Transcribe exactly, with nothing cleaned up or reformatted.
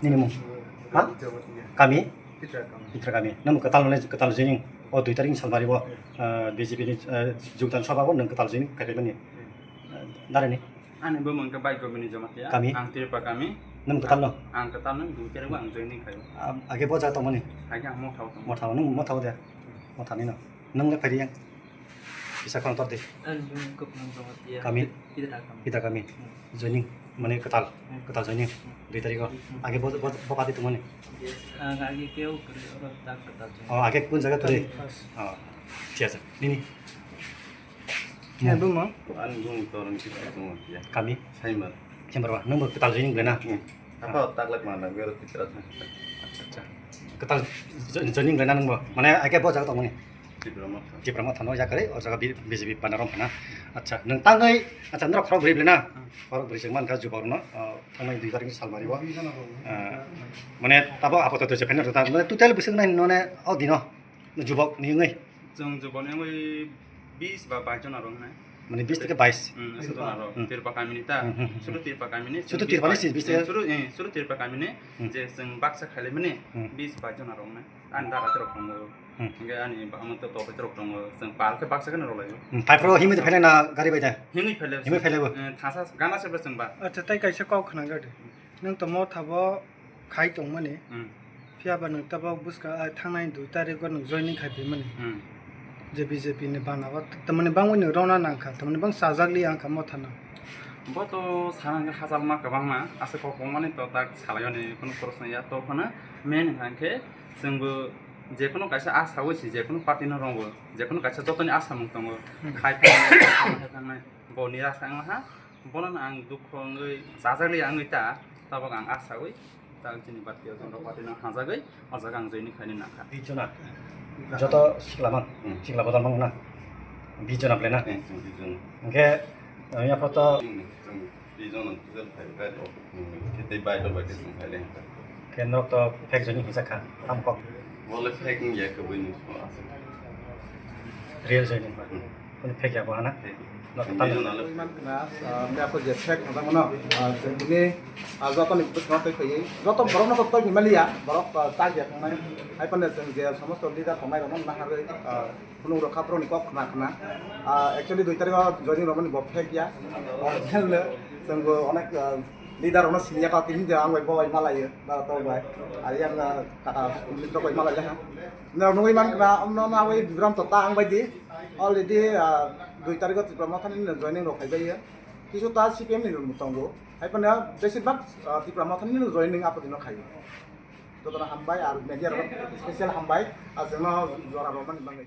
Nini mung? Ha? Kami? Pitra kami. Nang kwtal nai kwtal joining. O dui tarik ni salbari bo, ah, B J P ni, ah, jogdan sabha bo nang kwtal joining kaipai mani. Dari ni? Ani bo mung khe bai Gobini Jamatia. Kami? Ang Tripa kami. Nang kwtal no? Ang kwtal no dui tarik bo ang joining khaio. Age bo jaga tongmani? Age ang Mothao tong. Mothao, nang Mothao de? Mothani no. Nang le phai yang? Bisa khorang tor di. Ani bo mung khe Phanang Jamatia. Kami? Pitra kami. Pitra kami. Joining, mane kwtal, kwtal joining, dui tarikh o. Age bo, bo, bo party tongmani? Ang age khe o kwrwi, oro tak kwtal joining. Oh, age kun jaga kwrwi? Oh, thik ase. Nini? Ani buma? Ani buma Toron Kisa tongmani ya. Kami? Saimar. Saimar ba, nang bo kwtal joining bena? Apa tak lek mana, gero Pitra thang. Acha, acha. Kwtal jo-, joining bena nang bo? Mane age bo jaga tongmani? Tipra Motha. Tipra Motha no yakarwi, o jaga B-, B J P bana rom phana. Acha, nang tangwi, acha, norok khorok bwrwi bwlwi na? Hmm. Khorok bwrwi se mankha jubok no, ah, thangnai dui tarikh ni salbari o. Ah, mane tabo apato to je phano ta, mane total bwswk nai none o dino, jubok ni wngwi. Chwng jubok ni wngwi bis ba bais jon aro wngnai. Mane bis theke bais. Hmm, ese jon aro. Hmm. Tirpa kamini ta. Hmm, hmm, hmm. Suru Tirpa kamini. Suru Tirpa ni si bis theke. Suru, eh, suru Tirpa kamini. Hmm. Je chwng baksa khaile mani, hmm, bis bais jon aro wngnai. Ani dara terok tongo. Hmm. Hingke ani bahama to tope terok tongo. Chwng pal khe baksa kheno rwlaio. Hmm, phai phro himwi de phailai na gari bai da? Himwi phailai. Himwi phailai bo? Eh, thasa gana se bwswng ba. Acha, tai kaisa kok khna gadi. Nwng to Motha bo khai tongmani. Hmm. Phiya ba nwng tabok bwska, ah, thangnai dui tarikh o nwng joining khai phimani. Hmm. Je B J P ni bana o tamani bangwi nwng rona nangkha, tamani bang sajak li ang kha Motha no. Bo to sana hwnkhe hachal ma kwbangma, aswk kok kwbangmani to tak salaio ni, kunu proshno ya to phano main hwnkhe chwngbo jekunu kaisa asawi si jekunu party no rwngbo, jekunu kaisa jotoni asamung tongo, hmm, khai phainai, khai phainai, bo nira sa wnglaha, bono no ang dukho wngwi chajak li wngwi ta, tabok ang asawi. Tak chini party o, Janata Party no hajagwi, o jaga ang joining khaina nangkha. Bijona. Joto sikla man, hmm, sikla bodol man na. Bijona ble na. Hmm, hmm, bijona. Hingke, eh, ya photo. Hmm, hmm, bijona, bijona phai bai to. Hmm, kete bai to bai kete phai le. Ke nok to fake joining hisa kha, tam kok. Wala fake ni ya ke bai ni so asa. Real joining. Hmm. Kunu fake ya bo hana? Fake. Nok tam. Twi man khna, ah, mya ko je fake hwnjak mano, ah, je bini, ah, joto ni bwskango twi phaiwi, joto borok no twi phai maliya, borok, ah, chak ya thangnai. Hai phano chwng je somosto leader tongnai rok no naharwi, ah, phunuk rok kha borok ni kok khna khna. Ah, actually dui tarikh o joining rwmani bo fake ya. Original no chwng bo onek, ah, leader rok no siniya kok tini je ang bai bo bai malaiyo, ba to bai. Ari ang, ah, kata rok bai malai ha. No nugwi man khna, omno na bai bibram to ta ang bai di. Already, ah, dui tarikh o Tipra Mothani no joining rok khai bai ya. Kisu ta C P M ni rok tongo. Hai phano besibak, ah, Tipra Mothani no joining apodi no khai. Jotono hambai, ar media rok special hambai, ar jono jora rok mani bangwi.